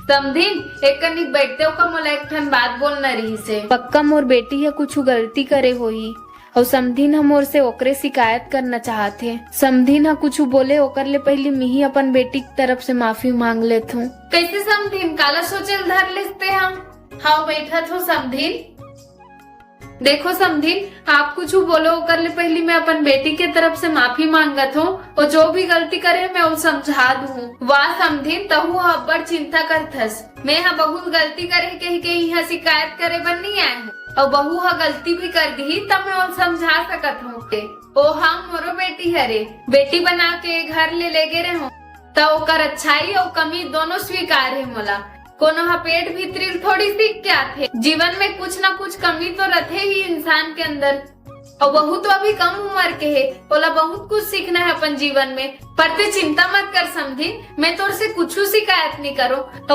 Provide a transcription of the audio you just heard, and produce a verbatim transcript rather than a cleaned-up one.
समधिन, एक कनिक बइठते, ओकर मोला एक ठन बात बोलना रहिस हे। पक्का मोर बेटी ह कुछु गलती करे होही, अउ समधिन ह मोर से ओकरे शिकायत करना चाहत हे। समधिन ह कुछु बोले, ओकर ले पहिली मिही अपन बेटी के तरफ से माफी मांग लेथों। कइसे समधिन, काला सोचे ल धर लेस ते ह? हव, बइठत हों समधिन। देखो समधिन, आप कुछु बोलो, ओकर ले पहिली मैं अपन बेटी के तरफ से माफी मांगत हों, अउ जो भी गलती करे, मैं ओला समझा दूं। वाह समधिन, तहू ह अब्बड़ चिंता करथस। मैं ह बहुत गलती करे कहिके इहां शिकायत करे बर नइ आए हों, अउ बहू ह गलती भी कर दिही, त मैं ओला समझा सकत हों। ओ हाँ, मोरो बेटी हरे, बेटी बना के घर ले लेगे रेहों, त ओकर अच्छाई अउ कमी दोनों स्वीकार हे मोला। कोनो ह पेट भीतरी ल थोड़ी सीख के आथे। जीवन में कुछ ना कुछ कमी तो रथे ही इंसान के अंदर। अउ बहू तो अभी कम उम्र के हे, ओला बहुत कुछ सीखना हे अपन जीवन में। पर ते चिंता मत कर समधिन, मैं तोर से कुछु शिकायत नइ करों। अउ